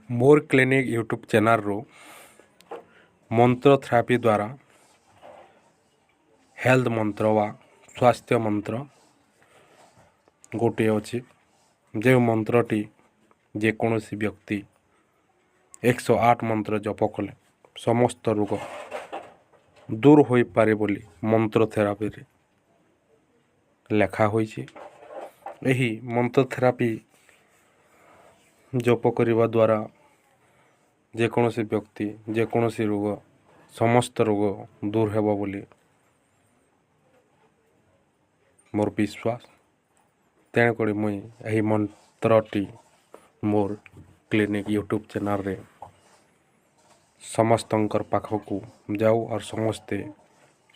ମୋର୍ clinic YouTube ଚ୍ୟାନେଲ୍ରୁ ମନ୍ତ୍ର therapy ଦ୍ୱାରା health ମନ୍ତ୍ର ବା ସ୍ୱାସ୍ଥ୍ୟ ମନ୍ତ୍ର ଗୋଟିଏ ଅଛି, ଯେଉଁ ମନ୍ତ୍ରଟି ଯେକୌଣସି ବ୍ୟକ୍ତି 108 ମନ୍ତ୍ର ଜପ କଲେ ସମସ୍ତ ରୋଗ ଦୂର ହୋଇପାରେ ବୋଲି ମନ୍ତ୍ର ଥେରାପିରେ ଲେଖା ହୋଇଛି। ଏହି ମନ୍ତ୍ର ଥେରାପି ଜପ କରିବା ଦ୍ୱାରା ଯେକୌଣସି ବ୍ୟକ୍ତି ଯେକୌଣସି ରୋଗ, ସମସ୍ତ ରୋଗ ଦୂର ହେବ ବୋଲି ମୋର ବିଶ୍ୱାସ। ତେଣୁକରି ମୁଇଁ ଏହି ମନ୍ତ୍ରଟି ମୋର୍ କ୍ଲିନିକ୍ ୟୁଟ୍ୟୁବ୍ ଚ୍ୟାନେଲ୍ରେ ସମସ୍ତଙ୍କର ପାଖକୁ ଯାଉ ଆର୍ ସମସ୍ତେ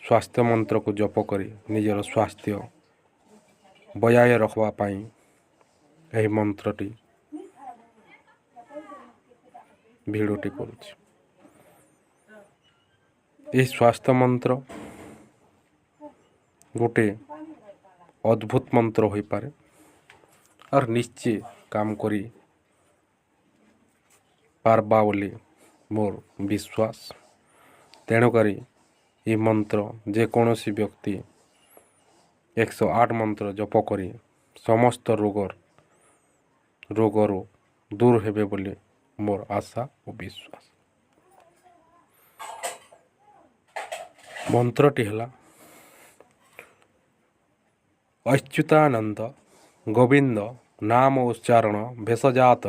ସ୍ୱାସ୍ଥ୍ୟ ମନ୍ତ୍ରକୁ ଜପ କରି ନିଜର ସ୍ୱାସ୍ଥ୍ୟ ବଜାୟ ରଖିବା ପାଇଁ ଏହି ମନ୍ତ୍ରଟି ଭିଡ଼ିଓଟି କରୁଛି। ଏହି ସ୍ୱାସ୍ଥ୍ୟ ମନ୍ତ୍ର ଗୋଟେ ଅଦ୍ଭୁତ ମନ୍ତ୍ର ହୋଇପାରେ ଆର୍ ନିଶ୍ଚୟ କାମ କରି ପାର୍ବା ବୋଲି ମୋର ବିଶ୍ୱାସ। ତେଣୁକରି ଏ ମନ୍ତ୍ର ଯେକୌଣସି ବ୍ୟକ୍ତି 108 ମନ୍ତ୍ର ଜପ କରି ସମସ୍ତ ରୋଗରୁ ଦୂର ହେବେ ବୋଲି ମୋର ଆଶା ଓ ବିଶ୍ୱାସ। ମନ୍ତ୍ରଟି ହେଲା ଅଚ୍ୟୁତାନନ୍ଦ ଗୋବିନ୍ଦ ନାମ ଉଚ୍ଚାରଣ ଭେଷଜାତ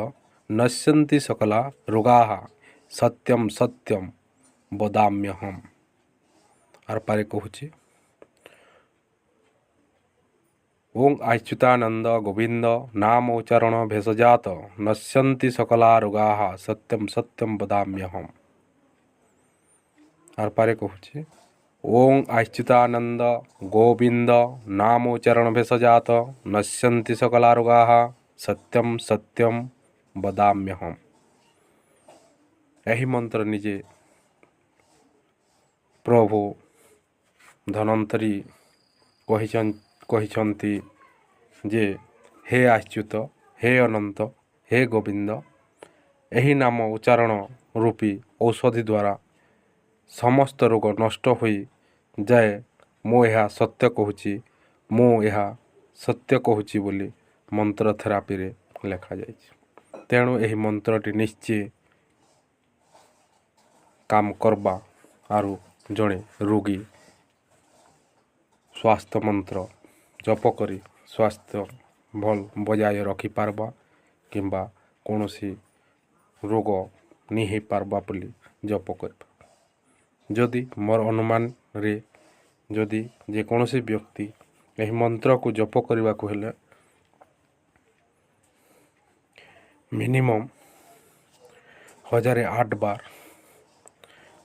ନଶ୍ୟନ୍ତି ସକଲା ରୋଗାଃ ସତ୍ୟମ ସତ୍ୟମ ବଦାମ୍ୟହମ୍। ଆର୍ ପାରେ କହୁଛି, ଓଁ ଅଚ୍ୟୁତାନନ୍ଦ ଗୋବିନ୍ଦ ନାମ ଉଚ୍ଚାରଣ ଭେଷଜାତ ନଶ୍ୟନ୍ତି ସକଲା ରୋଗାଃ ସତ୍ୟମ ସତ୍ୟମ ବଦାମ୍ୟହମ୍। ଆର୍ ପାରେ କହୁଛି, ଓଁ ଅଚ୍ୟୁତାନନ୍ଦ ଗୋବିନ୍ଦ ନାମ ଉଚ୍ଚାରଣ ଭେଷଜାତ ନଶ୍ୟନ୍ତି ସକଲା ରୋଗାଃ ସତ୍ୟମ ସତ୍ୟମ ବଦାମ୍ୟହମ୍। ଏହି ମନ୍ତ୍ର ନିଜେ ପ୍ରଭୁ ଧନ୍ୱନ୍ତରୀ କହିଛନ୍ତି ଯେ ହେ ଅଚ୍ୟୁତ, ହେ ଅନନ୍ତ, ହେ ଗୋବିନ୍ଦ, ଏହି ନାମ ଉଚ୍ଚାରଣ ରୂପୀ ଔଷଧି ଦ୍ୱାରା ସମସ୍ତ ରୋଗ ନଷ୍ଟ ହୋଇଯାଏ। ମୁଁ ଏହା ସତ୍ୟ କହୁଛି, ମୁଁ ଏହା ସତ୍ୟ କହୁଛି ବୋଲି ମନ୍ତ୍ର ଥେରାପିରେ ଲେଖାଯାଇଛି। ତେଣୁ ଏହି ମନ୍ତ୍ରଟି ନିଶ୍ଚୟ କାମ କର୍ବା ଆରୁ ଜଣେ ରୋଗୀ ସ୍ୱାସ୍ଥ୍ୟ ମନ୍ତ୍ର ଜପ କରି ସ୍ୱାସ୍ଥ୍ୟ ଭଲ୍ ବଜାୟ ରଖିପାର୍ବା କିମ୍ବା କୌଣସି ରୋଗ ନି ହେଇପାର୍ବା ବୋଲି ଜପ କରିବା। ଯଦି ମୋର ଅନୁମାନରେ ଯଦି ଯେକୌଣସି ବ୍ୟକ୍ତି ଏହି ମନ୍ତ୍ରକୁ ଜପ କରିବାକୁ ହେଲେ ମିନିମମ୍ 1008 ବାର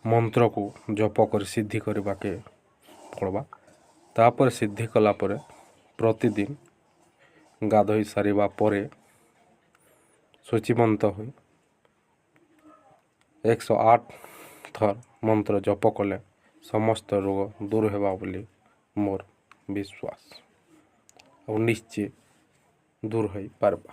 ମନ୍ତ୍ରକୁ ଜପ କରି ସିଦ୍ଧି କରିବାକେ ପଡ଼୍ବା। ତାପରେ ସିଦ୍ଧି କଲା ପରେ ପ୍ରତିଦିନ ଗାଧୋଇ ସାରିବା ପରେ ଶୁଚିମନ୍ତ ହୋଇ 108 ଥର ମନ୍ତ୍ର ଜପ କଲେ ସମସ୍ତ ରୋଗ ଦୂର ହେବା ବୋଲି ମୋର ବିଶ୍ୱାସ ଆଉ ନିଶ୍ଚୟ ଦୂର ହୋଇପାର୍ବା।